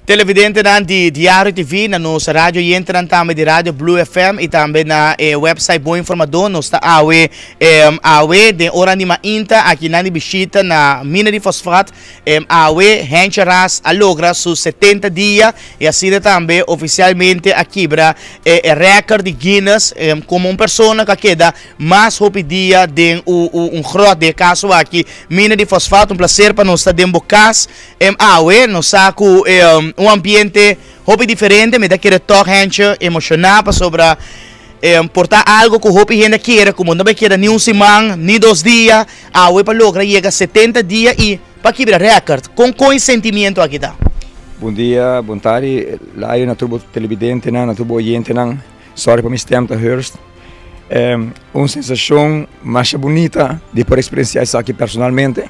Televidentenan di Diario TV, na nos radio oyentenan tambe di Radio Blue FM y tambe na e website Bon Informador. Nos ta awe, awe den ora di mainta aki nan di bishita na Mina di Fosfat. Awe Henche Ras a logra su 70 dia y asina tambe oficialmente a kibra e record di Guinness como un persona cu a keda mas hopi dia den un grot, den e caso aki Mina di Fosfat. Un placer pa nos ta den bo cas. Awe nos sa ku un ambiente hopi diferente, mi ta kere tòg hentje emoshoná pasobra por ta algo ku hopi hende a kere ku bo no bai keda ni un siman ni dos dia, awe pa logra yega 70 dia i pa kibra rèkòrt. Kon kon e sentimiento aki ta? Bon dia, bon tardi, Layo na tur bo televidentenan, na tur bo oyentenan. Sorry pa mi stem ta hurst. Un sensashon masha bunita di por eksperensiá esaki personalmente.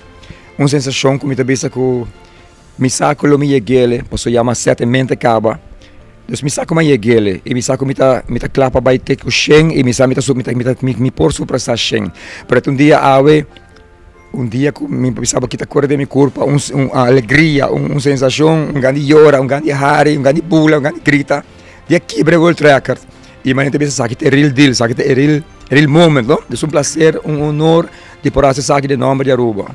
Un sensashon ku mi ta bisa ku mi sa ku lo mi yeg'ele pasobra ya mas sete mente kaba. Dus mi sa ku mi a yeg'ele i mi sa ku mi ta mi ta kla pa bai te ku shen i mi sa mi ta mi ta mi ta mi por suprasá shen. Pero ta un dia awe, un dia ku mi bisa bo kita kore den mi kurpa un un alegria, un sensashon, un gan di yora, un gan di hari, un gan di bula, un gan di grita di a kibra e world record. I manera ta bisa esaki ta e real deal, esaki ta e real real moment no. Dus un plaser, un honor di por hasi esaki den nomber di Aruba.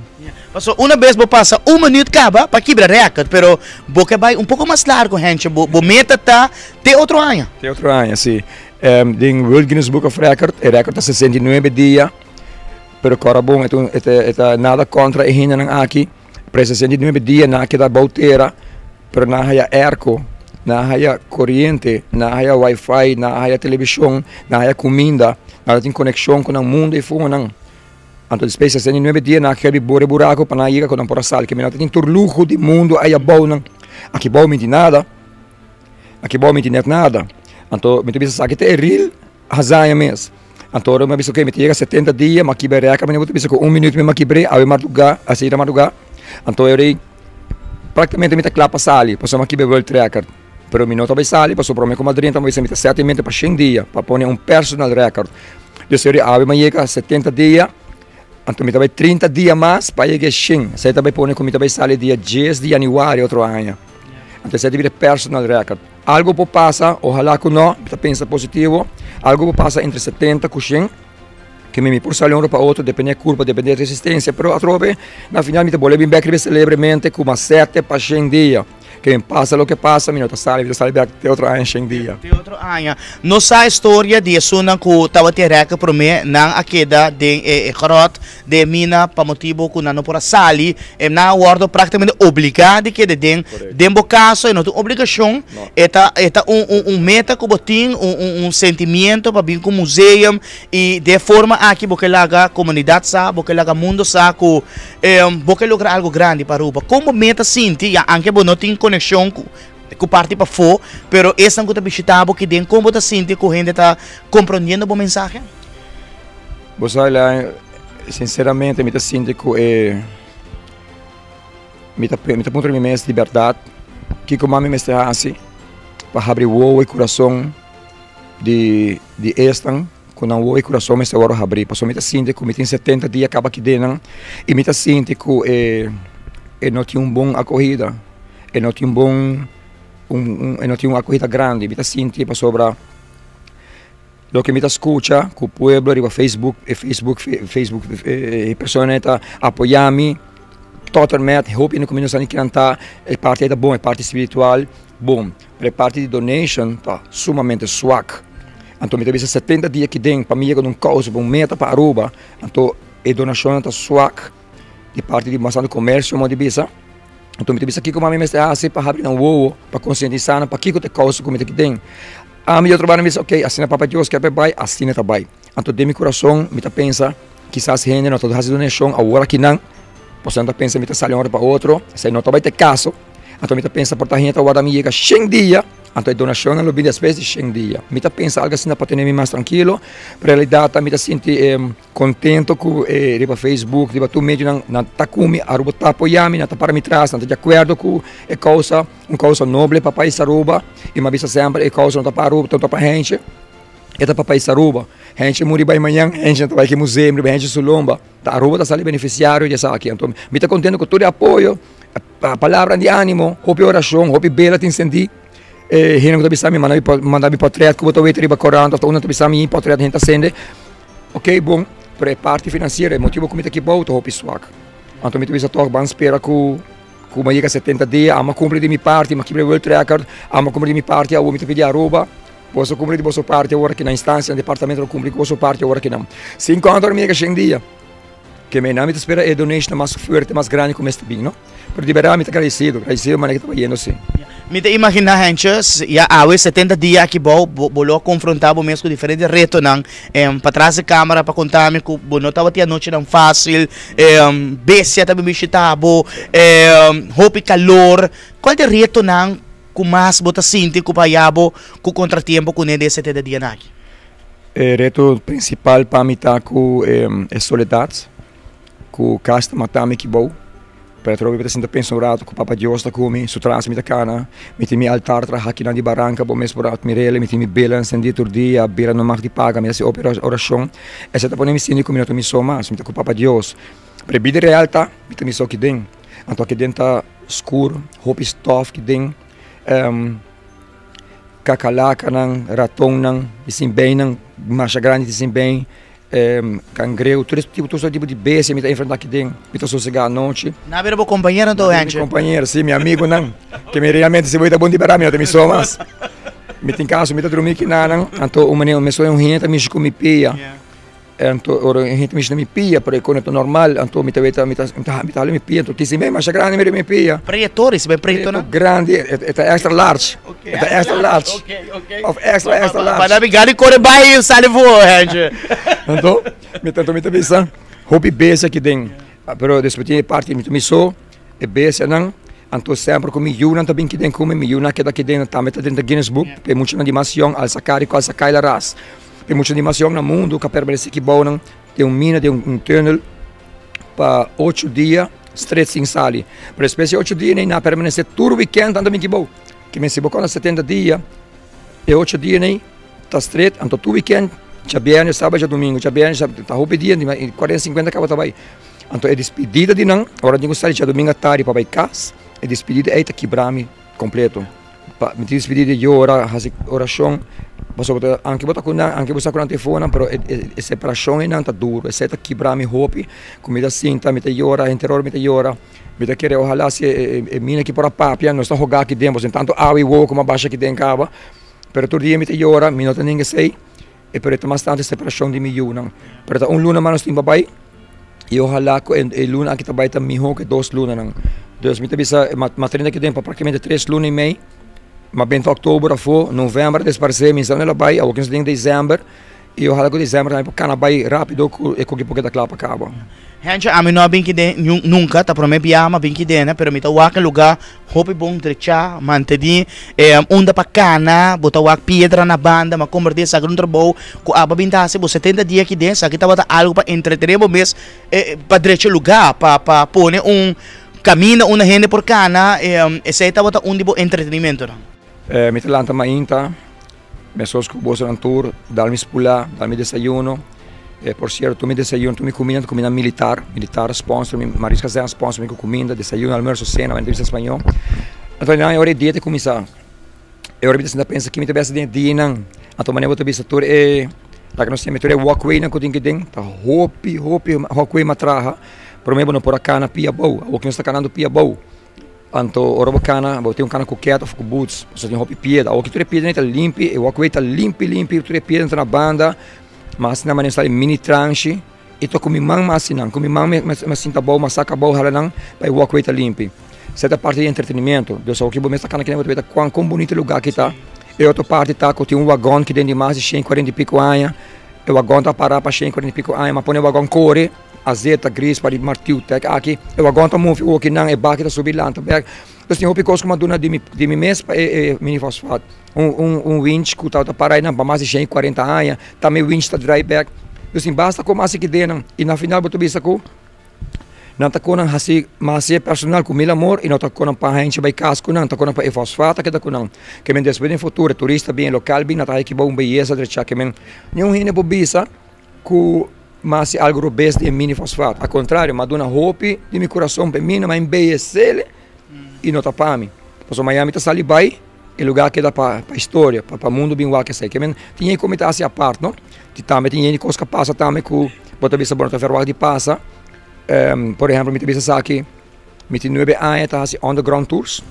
Paso una bes bo pasa un minuut kaba pa kibra record, pero bo ke bai un poko mas largo Hentje, bo bo meta ta te otro aña. Te otro aña, si. Den World Guinness Book of Record e record ta 69 dia, pero kòrda bon e ta un e ta e ta nada kontra e hendenan aki, pero e 69 dia nan a keda bou tera. Pero nan a haya airco, nan a haya coriente, nan a haya wifi, nan a haya television, nan a haya cuminda, nan ta tin conexion cu nan mundo y fonan. Anto despues 69 dia nan a keda di bore buraco pa nan a yega cu nan por a sali. Kimen nan ta tin tur luho di mundo aya abou nan. Aki bou mi tin nada, aki bou mi tin net nada. Anto mi ta bisa esaki ta e real hazaña mes. Anto ora mi a bisa ok mi ta yega 70 dia, mi a kibra e record, mi ta bisa cu un minuut mi a kibr'e awe marduga, asina marduga. Anto e ora ei. Práktikamente mi ta kla pa sali pasobra mi a kibra e world record. Pero mi no ta bai sali pasobra promé ku mi a drenta mi a bisa mi ta sèt mente pa shen dia pa pone un personal record. Dus e ora awe mi a yega 70 dia, anto mi ta bai 30 dia mas pa yega e shen. Esei ta bai pone ku mi ta bai sali dia dies di yanüari otro aña. Anto esei ta bira e personal record. Algu por pasa, ohalá ku no, mi ta pensa positivo, algu por pasa entre 70 ku shen. Ke mi mi por sali un ora pa otro, depende e kurpa, depende e resistensia, pero atrobe na final mi ta bolbe bin bek riba e celebremente ku mas sete pa shen dia. Ke mi pasa loke pasa, mi no ta sali, mi ta sali bek te otro aña shen dia. Te otro aña. No sa e storia di esunnan ku tabatin rèkè promé, nan a keda den e gròt den e mina pa motibu ku nan no por a sali, e nan a wòrdu praktikamente obligá di keda den. Den bo kaso e no ta un obligashon, e ta e ta un un un meta ku bo tin, un un un sentimiento pa bin ku museum i den e forma aki bo ke laga komunidat sa, bo ke laga mundo sa ku bo ke logra algu grandi pa Aruba. Kon bo meta sinti, ya anke bo no tin konekshon ku ku parti pafó, pero esnan ku ta bishita bo kiden, kon bo ta sinti ku hende ta komprondiendo bo mensahe? Bo sa Elaine, sinceramente mi ta sinti ku e mi ta mi ta puntra mi mes di bèrdat kiko mas mi mester hasi pa habri wowo i kurason di di esnan ku nan wowo i kurason mester wòrdu habri pasobra mi ta sinti ku mi tin 70 dia kaba aki den nan i mi ta sinti ku e e no tin un bon akohida e no tin un bon un un e no tin un akohida grandi mi ta sinti pasobra. Loke mi ta skucha ku pueblo riba Facebook, e Facebook, Facebook e persona ta apoyá mi totalmente, hopi hende ku mi no sa ni kinan ta, e parti ei ta bon, e parti spiritual bon, pero e parti di donation ta sumamente swak. Anto mi ta bisa 70 dia kiden pa mi yega na un kousa, pa un meta pa Aruba, anto e donashonnan ta swak di parti di bastante komersio mo di bisa. Anto mi ta bisa kiko mami mester hasi pa habri nan wowo, pa konsientisá nan pakiko ta e kousa ku mi ta kiden. Ami di otro banda mi bisa, ok, asina Papa Dios kier pa e bai, asina ta bai. Anto den mi kurason mi ta pensa, kisas hende no ta hasi donashon awor akinan, pasobra nan ta pensa mi ta sali un ora pa otro, esei no ta bai ta e kaso. Anto mi ta pensa por ta hende ta warda mi yega shen dia, anto e donashonnan lo bini despues di shen dia. Mi ta pensa algu asina pa tene mi mas trankilo, pero realidat ta mi ta sinti kontento ku riba Facebook, riba tur medionan, nan ta ku mi, Aruba ta apoya mi, nan ta para mi tras, nan ta di akuerdo ku e kousa. Un kousa noble pa pais Aruba y mi a bisa semper e kousa no ta pa Aruba, no ta pa henshe. E ta pa pais Aruba. Hende muri bai mañan, hende ta bai ki museum riba hende su lomba. Ta Aruba ta sali beneficiario di esaki. Anto mi ta contento cu tur e apoyo, palabra di animo, hopi oracion, hopi bela tin sentí. E hende cu ta bisa mi manda mi manda mi portret cu bo ta weta riba corant of ta unda ta bisa mi portret hende ta sende. Ok bon, pero e parti financiero, e motibo cu mi ta aki bou ta hopi swak. Anto mi ta bisa toch ban spera cu cu mi a yega 70 dia, amo a cumpli di mi parti, mi a kibra e world record, amo a cumpli di mi parti, awor mi ta pidi Aruba. Boso cumpli di boso parti awor aki na instancia, na departamento lo cumpli cu boso parti awor aki nan. Sin conta ora mi yega shen dia, ke me nan mi ta spera e donation mas fuerte, mas grandi cu mester bin, no? Pero di berdad mi ta agradecido, agradecido manera ki ta bayendo si. Mi ta imagina Hentjes, ya awe 70 dia aki bou, bo bo lo a confronta bo mes cu diferente retonan, patras di camera pa conta mi cu bo no tabatin anochinan facil, bestia ta bin bishita bo, hopi calor, cual ta e retonan Ku mas bo ta sinti ku pa haya bo ku kontratiempo kuné den e 70 dianan aki? E reto prinsipal pa mi ta ku e soledat, ku kas ta mata mi kibou, pero atrobe mi ta sinta pensa un rato ku Papa Dios ta ku mi, su tras mi ta kana, mi tin mi altar traha akinan di baranka bo mes por atmir'el, mi tin mi bela encendí tur dia, bela no mag di paga, mi ta hasi hopi orashon, esei ta pone mi sinti ku mi no ta mi so mas, mi ta ku Papa Dios. Pero e bida real ta, mi ta mi so kiden, anto akiden ta skur, hopi stof kiden, kakalakanan, ratonnan, bisinbeinnan masha grandi bisinbein, kangreu, tur tipo, tur tipo di bestia mi ta enfrenta kiden, mi ta sosega anochi. Nan bira bo kompañero anto, Henche? Mi kompañero, si, mi amigunan, ke mi realmente si bo ta bon di berdad mi no ta mi so mas. Mi tin kaso mi ta drumi kinanan, anto un manera mi so un hende ta mishi ku mi pia. Anto ora e hende mishi na mi pia, pero e kos no ta normal, anto mi ta weta, mi ta mi ta mi ta hala mi pia, anto kisi mei masha grandi mira mi pia. Preto, risibi preto nan? Preto grandi, e ta extra large, e ta extra large, of extra extra large. Pa nan mi gana di kore bai i sali for, hende. Anto mi ta mi ta bisa hopi bestia aki den, pero despues tin e parti mi ta mi so, e bestianan, anto semper ku mi yunan ta bin kiden ku mi, mi yunan a keda kiden tambe ta drenta Guinness Book, pa e muchanan di mas yòn, alsa kari ku alsa kai la ras. Tin mucha animacion na mundo ka permanece ki bounan den un mina, den un tunnel pa ocho dia stret sin sali. Pero despues di ocho dia nei na permanece tur weekend anto bin ki bou. Ki men si bo konta 70 dia, e ocho dia nei ta stret anto tur weekend djabierne, sabado, djadomingo, djabierne, sabado, ta hopi dia, 40, 50 kaba ta bai. Anto e despedida di nan, ora tin ku sali djadomingo atardi pa bai kas, e despedida ei ta kibra mi kompleto. Pa mi tin dispidí di yora, hasi orashon, pasobra bo ta anke bo ta ku nan, anke bo sa ku nan tefonan, pero e e separashon einan ta duru, esei ta kibra mi hopi, ku mi ta sinta, mi ta yora, henter ora mi ta yora, mi ta kere ohalá si e e mina aki por a papia, nos ta hogá aki den, pasobra tantu awa i wowo ku mi a basha aki den kaba, pero tur dia mi ta yora, mi no ta ninga esei, e pero e ta mas tantu e separashon di mi yunan, pero ta un luna mas nos tin pa bai. I ohalá ku e luna aki ta bai ta mihó ku e dos lunanan. Dus mi ta bisa m'a trenta aki den pa praktikamente tres luna i mei. M'a benta òktober afó, novèmber a desparesé, mi sa unda el a bai, awor ku nos ta den desèmber i ohalá ku desèmber tambe por kana bai rápido ku e koki por keda kla pa kaba. Hentje, ami no a bin kiden nunka, ta promé biaha m'a bin kiden, pero mi ta wak e lugá Hopi bon drechá, mantení e unda pa kana, bo ta wak piedra na banda, ma kombertí esaki den un trabou ku abo a bin ta hasi bo 70 dia aki den, esaki tabata algu pa entretené bo mes, pa drecha lugá, pa pa pone un kaminda unda hende por kana, esei tabata un di bo entretenimentonan. Mi ta lanta mainta, Mesos ku bosonan tur, dal mi spulá, dal mi desayuno. E por sierto, tur mi desayuno, tur mi kuminda ta kuminda militar. Militar sponsor mi, Maris Kazerne sponsor mi ku kuminda, desayuno, almuerso, sena, mi ta bisa spañó. Anto nan e ora e dia ta kuminsá. E ora mi ta sinta pensa ki mi ta besa den e dianan. Anto manera bo ta bisa tur e, laga nos yama tur e walkwaynan ku tin ki den, ta hopi, hopi walkway mi a traha. Promé bo no por a kana pia abou, awor ku nos ta kanando pia abou. Anto ora bo kana, bo tin un kana ku ket of ku boots, pasobra tin hopi piedra. Awor ki tur e piedranan ta limpi, e walkway ta limpi limpi, tur e piedranan ta na banda. Mas asina manera sa e mini transhi i ta ku mi man mas asina, ku mi man mi a sinta abou, mi a saka abou hala nan pa e walkway ta limpi. Esei ta parti di entretenimiento. Dus awor ki bo mes ta kana kinan bo ta weta kuan kon bunito e lugar aki ta. E otro parti ta ku tin un wagon ki den di mas di shen kuarenta i piko aña. E wagon ta para pa shen kuarenta i piko aña, mi a pone e wagon kore. Azeta, gris, pa di martiu tek aki. E wagon ta move oki nan, e baki ta subi lanta bek. Dus tin hopi kos ku mi a duna di mi di mi mes pa e e mini fosfat. Un un un winch ku tabata para einan pa mas di shen i kuarenta aña, tambe e winch ta drai bek. Dus tin basta ku mas aki den nan. I na final bo ta bisa ku Nan ta konan hasi mas e personal ku mil amor i no ta konan pa hende bai kas ku nan, ta konan pa e fosfat ta keda ku nan. Ke men despues den futuro turista bin, lokal bin, nan ta haña ki bo un beyesa drechá. Ke men niun hende por bisa ku mas e algu robes di e mini fosfat. Al kontrario, m'a duna hopi di mi kurason pa e mina, m'a embeyesel i no ta pa mi. Pasobra mañana mi ta sali bai, e lugá keda pa historia, pa mundu bin wak esei. Ke men tin hende ku mi ta hasi apart no. Tambe tin hende kos ku a pasa tambe ku bo ta bisa bo no ta verwagt di pasa. Por ehempel mi ta bisa esaki, mi tin nuebe aña ta hasi underground tours,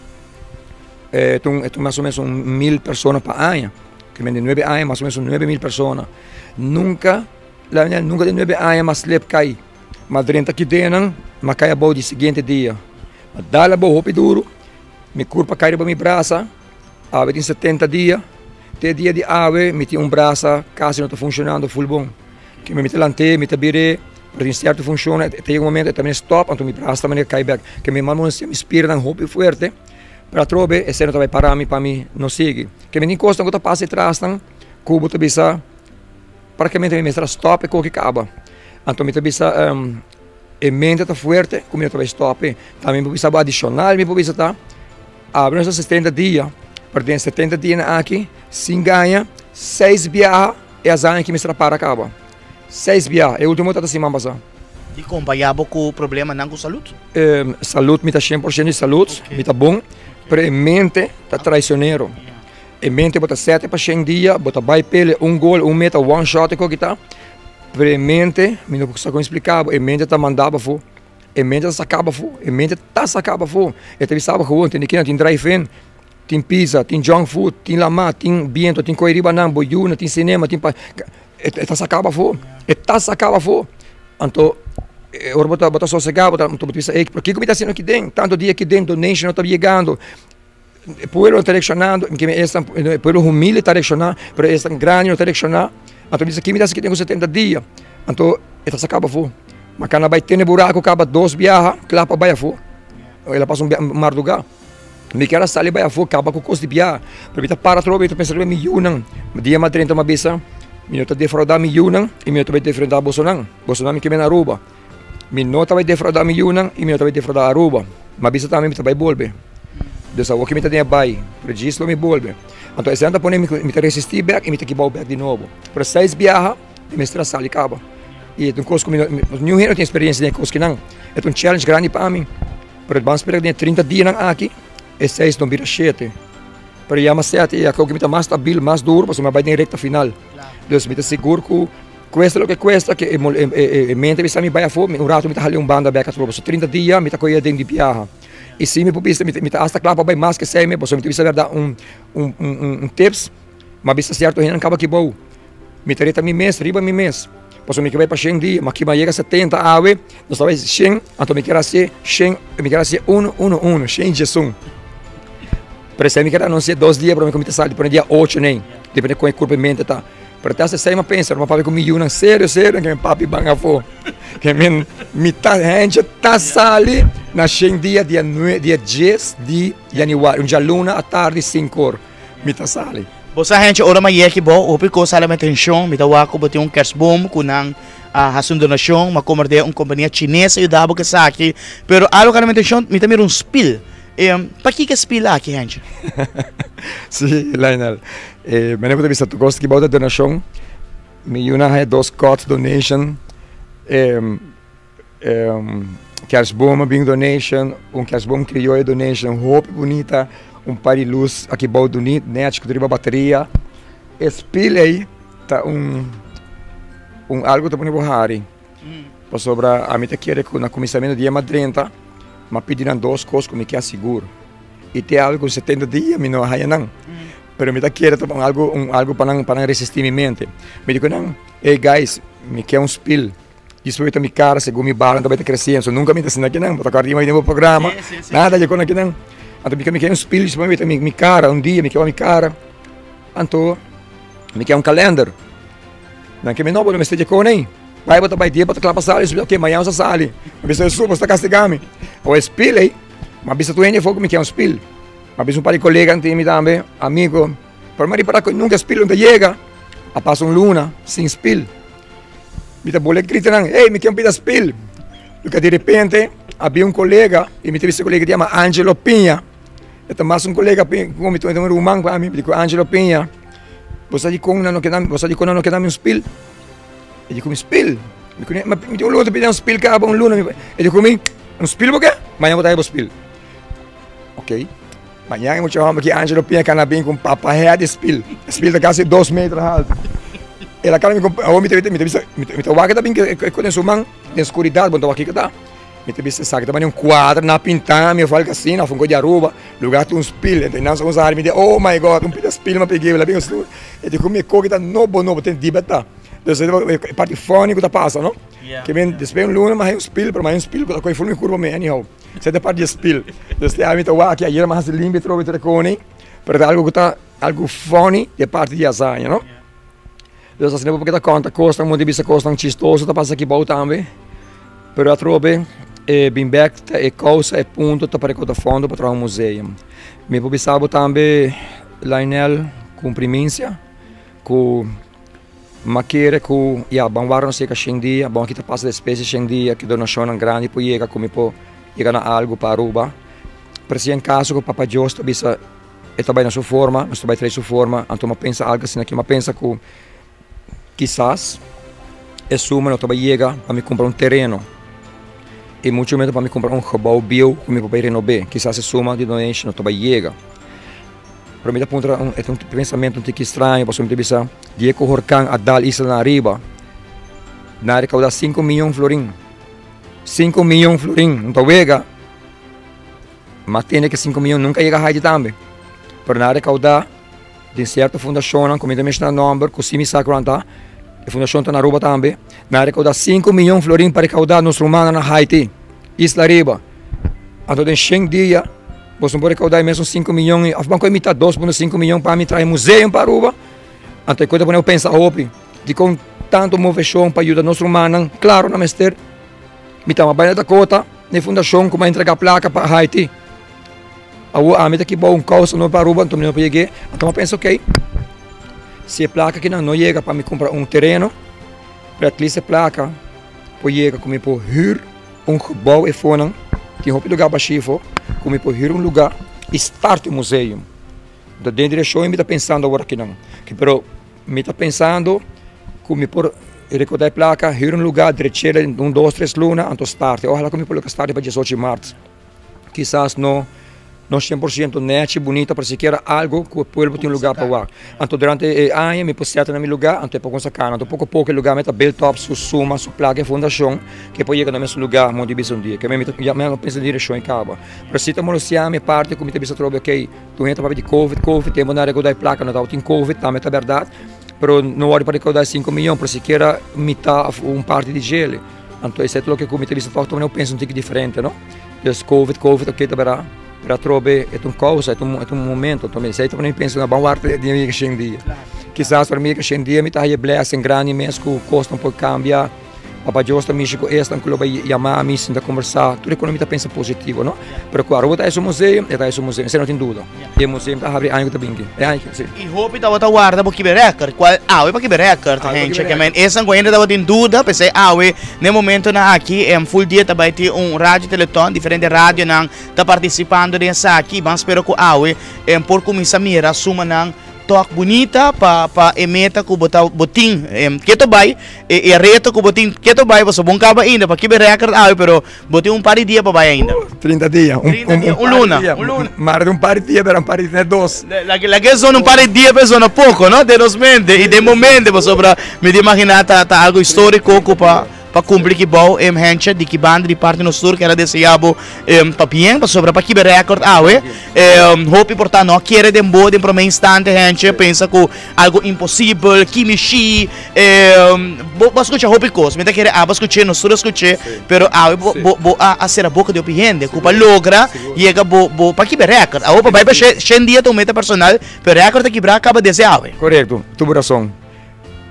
e ta un mas o menos un mil persona pa aña, ke men di nuebe aña mas o menos un 9000 persona, nunka nunka den nuebe aña m'a slip kai, m'a drenta ki denan m'a kai abou di siguiente dia, m'a dal abou hopi duru, mi kurpa kai riba mi brasa, awe tin 70 dia, te dia di awe mi tin un brasa kasi no ta funshonando ful bon. Ke mi ta lant'é, mi ta bir'é, pero tin sierto funshon, e ta yega un momento e ta mester stòp, anto mi brasa ta manera kai bèk. Ke mi mama mi spirinan hopi fuerte, pero atrobe esei no ta bai para mi pa mi no sigui. Ke mi tin kosnan ku ta pasa e trasnan ku bo ta bisa praktikamente mi mester a stòp e koki kaba. Anto mi ta bisa e mente ta fuerte ku mi no ta bai stòp e. Tambe mi por bisa bo adishonal mi por bisa ta awe nos ta 70 dia, pero den 70 dianan aki sin gaña seis biaha. E hazaña ki mester a para kaba. Seis bia, e ultimo ta ta siman pasá. Di kompañá bo ku problemanan ku salud? Salud, mi ta 100% di salud, mi ta bon, pero e mente ta traicionero. E mente bo ta sete pa shen dia, bo ta bai pele un gol, un meta, one shot e koki ta, pero e mente, mi no por sa kon splika bo, e mente ta manda bo afó, e mente ta saka bo afó, e mente ta saka bo afó, e ta bisa bo gewoon, tende kina tin drive-in. Tin pizza, tin junk food, tin lamá, tin biento, tin koe riba nan, bo yuna, tin cinema, tin pa e ta saka bo afó, e ta saka bo afó. Anto ora bo ta bo ta sosegá bo ta bo ta bisa ey pero kiko mi ta hasiendo aki den? Tanto dia aki den donation no ta yegando, e pueblo no ta reaccionando, e pueblo humilde ta reacciona pero esnan grandi no ta reacciona. Anto mi bisa ki mi ta hasi aki den ku 70 dia? Anto e ta saka bo afó. Makana bai tene buraku kaba dos biaha kla pa bai afó. El a pasa un mardugá. Mi kier a sali bai afó kaba ku kos di bia, pero mi ta para atrobe mi ta pensa riba mi yunan. Dia mas drenta mi a bisa, mi no ta defraudá mi yunan i mi no ta bai defraudá bosonan. Bosonan mi ke bini Aruba. Mi no ta bai defraudá mi yunan i mi no ta bai defraudá Aruba. Mi a bisa tambe mi ta bai bolbe. Dus awor ke mi ta den e bai, pero djis lo mi bolbe. Anto esei nan ta pone mi ku mi ta resistí bèk i mi ta kibou bèk di nobo. Pero seis biaha mi mester a sali kaba. I e ta un kos ku mi no, niun hende no tin eksperensia den e kos kinan. E ta un challenge grandi pa mi. Pero ban spera den e 30 dianan aki e seis no bira shete. Pero yama sete y akoki mi ta mas stabil, mas duro pasobra mi a bai den recta final. Dus mi ta sigur cu cuesta loke cuesta ke e mente bisa mi bai afo, un rato mi ta hala un banda bek atrobe. So 30 dia mi ta coge den di biaha. Y si mi por bisa mi ta hasta cla pa bai mas ke seis mes pasobra mi ta bisa berdad un tips, mi a bisa cierto hendenan caba kibou. Mi ta reta mi mes riba mi mes, pasobra mi ke bai pa shen dia, ma kiba yega 70 awe, nos ta bai shen, anto mi kier hasi shen, mi kier hasi uno uno uno, shen djesun. Pero esei mi kier anunsia dos dia prome ku mi ta sali, pone dia ocho nei, depende kon e kurpa e mente ta. Pero te hasta esei mi a pensa, mi a papia ku mi yunan serio serio, ke mi papi ban afó, ke mi mi ta hende ta sali na shen dia, dia nue, dia djes di januari, un djaluna atardi sinku or. Mi ta sali. Bo sa hende ora ma yeki bo hopi kos hala mi atencion, mi ta wak ku bo tin un kerstboom ku nan a hasi un donacion, ma komber den un kompania chines a yuda bo ku esaki, pero algo ku hala mi atencion mi ta mira un spil, pakiko e spil aki hende? Si Lionel, mene bo ta bisa tur kos ki bo ta donacion, mi yuna haña dos kot donation. Kerstboom a bin donation, un kerstboom crioyo donation hopi bunita, un par di luz aki bou duni nech ku ta riba bateria. E spil ei ta un un algo ta pone bo hari, pasobra ami ta kere ku na kuminsamentu di e madrenta mi a pidi nan dos kos ku mi ke asigur i te algo ku 70 dia mi no a haya nan, pero mi ta kere ta un algo un algo pa nan pa nan resisti mi mente. Mi di ku nan, ey guys mi ke un spil. Despues ta mi cara segun mi barba ta bai ta creciendo so nunca mi ta asina kinan bo ta acorda den bo programa nada yego na kinan anto mi ke un spil despues mi ta mi cara un dia mi ke wak mi cara anto mi ke un calender nan ke mi no bo no mester dje con ey bai bo ta bai dia bo ta cla pa sali ok mañana bo sa sali mi bisa esun bo sta castiga mi awo e spil ey mi a bisa tur hende afo ku mi ke un spil mi a bisa un par di colega nan tin mi tambe amigo pero mi a ripara ku nunca e spil no ta yega a pasa un luna sin spil. Mi ta bole grita nan, Hey, mi ke un pida spil! Luka di repente, Había un colega, y mi ta bisa colega yama Angelo Piña. E ta mas un colega cu mi ta un ruman pa mi, dico Angelo Piña, bo sa dicon nan no ke bo sa dicon nan no ke dami un spil? E di cu mi spil? Mi cu mi tin un luna ta pidi un spil caba un luna. E di cu mi, un spil bo ke? Mañana bo ta haya bo spil. Ok, mañana e mucha homber ki Angelo Piña cana bin cu un papahea di spil. E spil ta casi dos meter halto. El a cana bin cu, awor mi ta mi ta bisa, mi ta wak e ta bin cu den su man. Den skuridat bo no ta wak kiko ta. Mi ta bisa esaki ta manera un kuadro nan a pinta mi of algo asina of un kos di Aruba. Lugar tin un spil. Enton nan sa kumsa hari mi di oh my God un pida spil mi a pigi mi la bin estudio. E di ku mi e koki ta nobo nobo tin di beta. Dus e parti funny ku ta pasa no. Ke men despues un luna mi a haña un spil pero mi a haña un spil ku ta kohe ful mi kurpa mi anyhow. Esei ta parti di e spil. Dus te ami ta wak ayera mi a hasi limpia atrobe tur e koni pero ta algo ku ta algo funny di e parti di hazaña no. Dus asina bo por keda konta kosnan, bo bisa kosnan chistoso ta pasa aki bou tambe. Pero atrobe e bin bek ta e kousa, e punto ta pa rekouda fondo pa traha un museum. Mi por bisa bo tambe Lionel ku un priminsia ku mi a kere ku ya ban wara nos yega shen dia, bon aki ta pasa despues di shen dia ku donashonnan grandi por yega ku mi por yega na algu pa Aruba. Pero si en kaso ku Papa Dios ta bisa. E ta bai na su forma, nos ta bai trae su forma, anto mi a pensa algu asina aki, mi a pensa ku kisas e suma no ta bai yega pa mi kumpra un tereno i muchu menos pa mi kumpra un gebou bieu ku mi por bai renob'é, kisas e suma di donation no ta bai yega. Pero mi ta puntra, e ta un pensamentu un tiki straño pasobra mi ta bisa dia ku horkan a dal islanan ariba nan a rekaudá sinku miyon florin, sinku miyon florin, no ta wega. Ma tende ke sinku miyon nunka yega Haiti tambe. Pero nan a rekaudá den sierto fundashonnan ku mi ta menshoná nòmber ku si mi sa kuan ta, e fundashon ta na Aruba tambe, nan a rekaudá sinku miyon florin pa rekaudá nos rumannan na Haiti, Isla Riba. Anto den shen dia boso no por rekaudá e mesun sinku miyon ei òf ban ku e mitad 2.5 miyon pa mi traha e museum pa Aruba. Anto e kos ta pone bo pensa hopi, dikon tantu moveshon pa yuda nos rumannan? Klaro nan mester. Mi tama bai na Dakota na e fundashon ku mi a entregá plaka pa Haiti. Awor ami ta kiba un kousa no pa Aruba, anto mi no por yeg'é. Anto mi a pensa okey, si e plaka kinan no yega pa mi kumpra un tereno, pero at least e plaka por yega ku mi por hür un gebou efonan, tin hopi lugá bashí efo, ku mi por hür un lugá i start un museum. Anto den direkshon mi ta pensando awor akinan. Pero Mi ta pensando ku mi por rekordá e plaka, hür un lugá, drech'é den un dos tres luna, anto start. Ohala ku mi por logra start pa diesocho di mart. Kisas no no shen por siento nèchi, bunita, pero sikiera algu ku e pueblo tin un lugá pa wak. Anto durante e aña mi por sèt na mi lugá, anto e por kuminsá kana. Anto poko poko e lugá mi ta build up su suma, su plaka e fundashon, ku e por yega na mes lugá mon di bisa un dia. Ke mi ta ya mi a pensa den direkshon e kaba. Pero si ta molestiá mi e parti ku mi ta bisa atrobe, okey. Tur hende ta papia di covid, covid, tempo nan a rekoudá e plaka no tabatin covid, tambe ta bèrdat, pero no wòrdu pa rekoudá e sinku miyon, pero sikiera mitá òf un parti di djele. Anto esei ta loke ku mi ta bisa tòg ta manera pensa un tiki diferente, no? Dus covid, covid, oke ta bèrdat, pero atrobe e ta un kousa, e ta un e ta un momento, anto esei ta pone mi pensa ban wòrdu di mi yega shen dia. Kisas ora mi yega shen dia mi ta haya blessing grandi mes ku kosnan por kambia. Papa Dios ta mishi ku esnan ku lo bai yama mi sinta kombersá. Tur e kos mi ta pensa positivo, no? Pero ku Aruba ta esun museo, e ta esun museo, esei no tin duda. E museo ta habri aña ku ta binti. E aña aki, si. I hopi tabata warda bo kibe rèkòrt. Kual awe pa kibe rèkòrt, hende? Ke men esnan ku hende tabatin duda, p'esei awe n'e momentonan aki full dia ta bai tin un radio teleton, diferente radionan ta partisipando den esaki. Ban spera ku awe por kuminsá mira sumanan tòg bunita pa pa e meta ku bo ta bo tin. Ke ta bai E e reto ku bo tin keto bai pasobra bo no kaba ainda pa kiba e record awe pero bo tin un par di dia pa bai ainda. 30 dia. Un, 30 dia, un luna, un luna. Maar di un par di dia pero un par di dia dos. Laga e zona un par di dia pero e zona poko no den nos mente i den bo mente pasobra mi ta imagina ta ta algo historico ku pa pa kumpli ki bou e hensha di ki banda di parti nos tur kera desea bo pa bien pasobra pa kiba e record awe hopi por ta no a kere den bo den prome instante hensha pensa ku Algo imposibel, kimishi, bo bo a skucha hopi kos, mi ta kere abo a skuch'é, nos tur a skuch'é, pero awe bo bo bo a a sera boka di hopi hende ku pa logra yega bo bo pa kibra rèkòrt. Awor pa bai pa shen dia ta un meta personal, pero rèkòrt ta kibrá kaba desde awe. Korekto, tur bo rason.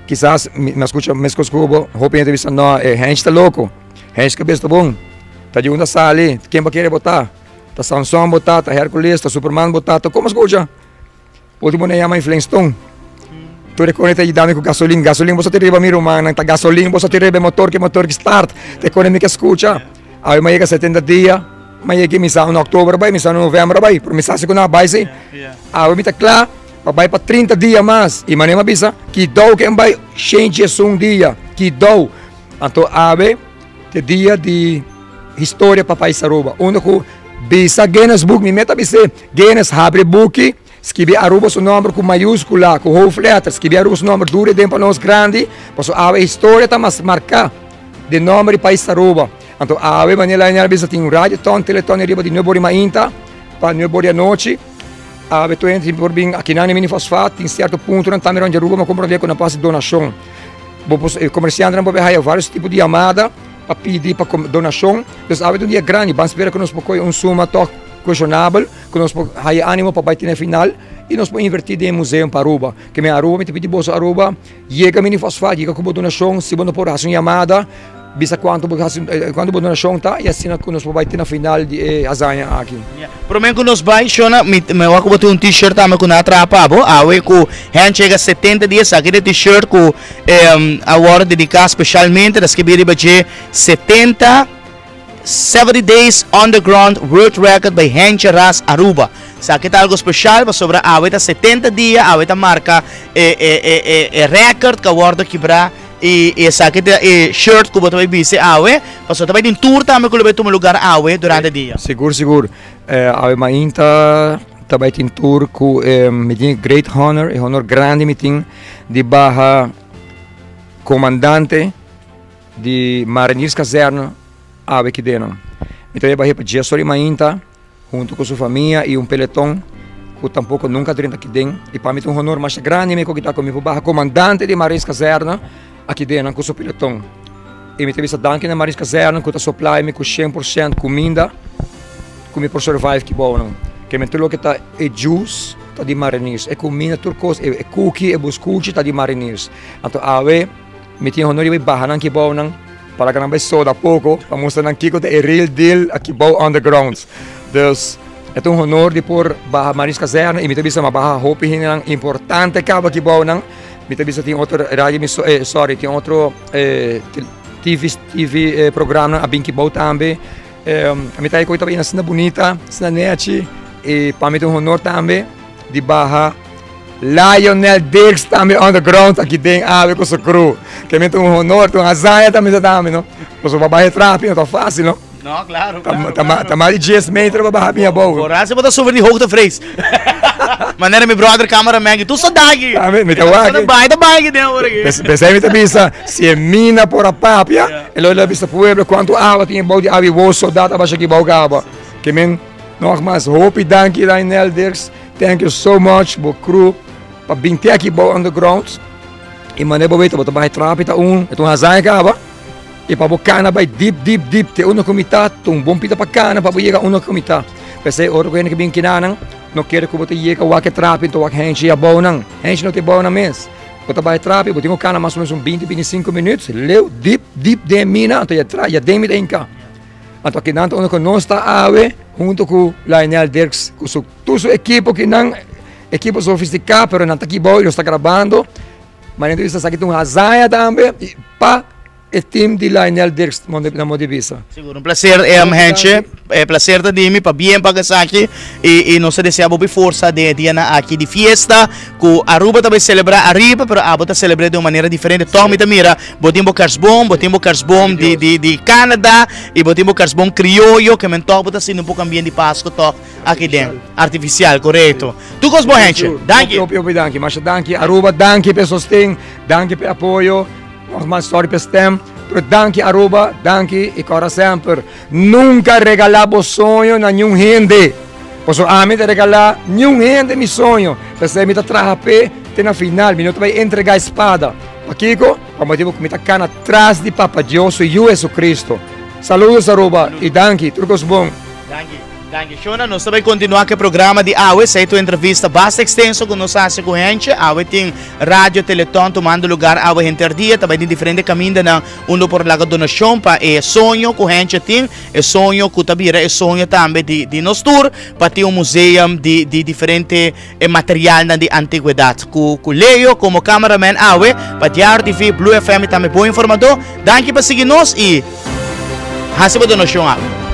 Kisas mi a skucha meskos ku bo, hopi hende ta bisa no, e hènsh ta loko, hènsh kabes ta bon, ta di unda sali, ken bo kere bo ta, ta Samson bo ta, ta Hercules, ta Superman bo ta, ta komo skucha? Ultimo nan yama Inflenston. Tur e kone ta yuda mi ku gasolin. Gasolin boso ta riba mi rumannan. Ta gasolin boso ta riba e motor ke motor ki start. Ta e kone mi ke skucha. Awe mi a yega 70 dia, mi a yega mi sa na oktober a bai, mi sa na november a bai, pero mi sa si ku nan a bai si. Awe mi ta kla pa bai pa 30 dia mas. I manera mi a bisa, kidou ken bai 101 dia, kidou. Anto awe ta e dia di historia pa pais Aruba, unda ku bisa Guinness Book, mi meta bis'é, Guinness habri buki, Skibi Aruba su nomber ku mayúskula, ku hoofdletter, skibi Aruba su nomber duru den pa nos grandi, pasobra awe historia ta mas marká den nomber di pais Aruba. Anto awe manera Lionel a bisa tin un radioton, teleton riba di nuebe ora di mainta pa nuebe ora di anochi. Awe tur hende por bin akinan den mini fosfat, tin sierto puntonan tambe rond di Aruba, mi a komprondé ku nan por hasi donashon. Bo por, e komersiantenan por haya vários tipo di yamada pa pidi pa donashon. Dus awe ta un dia grandi, ban spera ku nos por kohe un suma tòg kueshonabel. Ku nos por haya ánimo pa bai te na e final i nos por invertí den e museum pa Aruba. Ke men Aruba, mi ta pidi boso Aruba, yega mini fosfat, yega ku bo donashon, si bo no por hasi un yamada, bisa kuantu bo hasi, kuantu bo donashon ta i asina ku nos por bai te na final di e hazaña aki. Promé ku nos bai, Shona, mi mi wak ku bo tin un t-shirt tambe ku nan a traha pa bo. Awe ku Hench yega 70 dia esaki ta e t-shirt ku a wòrdu dediká speshalmente, ta skibí riba dje 70. 70 Days Underground World Record by Hentje Ras Aruba. Esaki ta algo special pasobra awe ta 70 dia, awe ta marca e e e e e record cu a wordo kibra y y esaki ta e shirt cu bo ta bay bisti awe pasobra ta bay tin tour tambe cu lo bay tuma lugar awe durante dia. Sigur sigur awe mainta ta bay tin tour cu mi tin e great honor e honor grandi mi tin di baha comandante Di Marinierskazerne awe kidenan. Mi ta beba pa dies ora di mainta hunto cu su famia y un peleton cu tampoco nunca drenta kiden. Y pa mi ta un honor masha grandi mi cu kita cu mi por baha comandante di Marinierskazerne akidenan cu su peleton. Y mi ta bisa danki na Marinierskazerne cu ta supply mi cu 100% cuminda cu mi por survive kibounan. Ke men tur loke ta e juice ta di Mariniers, e cuminda tur cos, e cookie, e buscuchi ta di Mariniers. Anto awe. Mi tin honor di bai baha nan kibounan pa laga nan bai soda poko pa mustra nan kiko ta e real deal aki bou underground. Dus e ta un honor di por baha Maris Kazerne y mi ta bisa mi a baha hopi hendenan importante kaba kibounan. Mi ta bisa tin otro radio eh sorry tin otro TV TV programnan a bin kibou tambe. Mi ta koe tabata asina bunita, asina nechi y pa mi ta un honor tambe di baha Lionel Dirks tambe on the ground aki den awe ku su crew. Ke mi ta un honor, ta un hazaña tambe sa tambe no. Pasobra pa baha e trapi no ta fácil no. No, claro, claro, claro. Ta mas di dies meter pa baha bin abou. Horacio bo ta sufri di hoogtevrees. Manera mi brother cameraman ki tur soldá aki. Tambe mi ta wak. Ta bai ta bai aki den awor aki. P'esei mi ta bisa si e mina por a papia e lo a bisa pueblo kuantu awa tin abou di awa i wou soldá ta basha aki bou kaba. Ke men nogmas hopi danki Lionel Dirks. Thank you so much bo crew pa bin te aki bou underground y mane bo weta bo ta baha e trapi ta un e ta un hazaña caba y pa bo cana bay deep deep deep te unda cu mi ta ta un bon pita pa cana pa bo yega unda cu mi ta p'esey ora cu hende ke bin kinanan no kere cu bo ta yega wak e trapi enton wak henchi abou nan henchi no ta abou nan mes bo ta baha e trapi bo tin cu cana mas o menos un binti binti sinku minuut leu deep deep den e mina anto ya den mi ta hinca anto akinan ta unda cu nos ta awe hunto cu Lionel Dirks cu su Tur su ekipo ki nan ekipo sofistiká pero nan ta kibou i nos ta grabando. Ma nan ta bisa esaki ta un hazaña tambe pa e team di Lionel Dirks na modo di bisa. Sigur un placer Henche, e placer ta di mi pabien pa esaki y y nos ta desea bo hopi forsa den e dianan aki di fiesta cu Aruba ta bay celebra ariba pero abo ta celebre den un manera diferente tog mi ta mira bo tin bo kersboom bo tin bo kersboom di di di Canada y bo tin bo kersboom crioyo ke men tog bo ta sinti un poco ambient di Pasco tog. Aki den. Artificial, correcto. Tur cos bon Henche. Danki. Hopi, hopi danki. Masha danki Aruba, danki p'e sosten, danki p'e apoyo. Nogmaals sorry p'e stem, pero danki Aruba, danki y cora semper. Nunca regala bo soño na niun hende. Pasobra ami ta regala niun hende mi soño. P'esei mi ta traha p'e te na final. Mi no ta bay entrega e spada. Pakico? Pa motibo cu mi ta cana tras di Papa Dios su Yu Jesucristo. Saludos Aruba y danki. Tur cos bon. Danki. Danki Shona, nos ta bai kontinuá ku e programa di awe. Esei ta un entrevista basta ekstenso ku nos hasi ku hentje. Awe tin Radio Teleton tumando lugar awe henter dia. Ta bai den diferente kamindanan unda por laga donashon pa e soño ku hentje tin, e soño ku ta bira e soño tambe di di nos tur pa tin un museum di di diferente e materialnan di antigwedat. Ku ku Leo komo cameraman awe pa Diario TV, Blue FM i tambe Bon Informadó. Danki pa sigui nos i. Hasi bo donashon awe.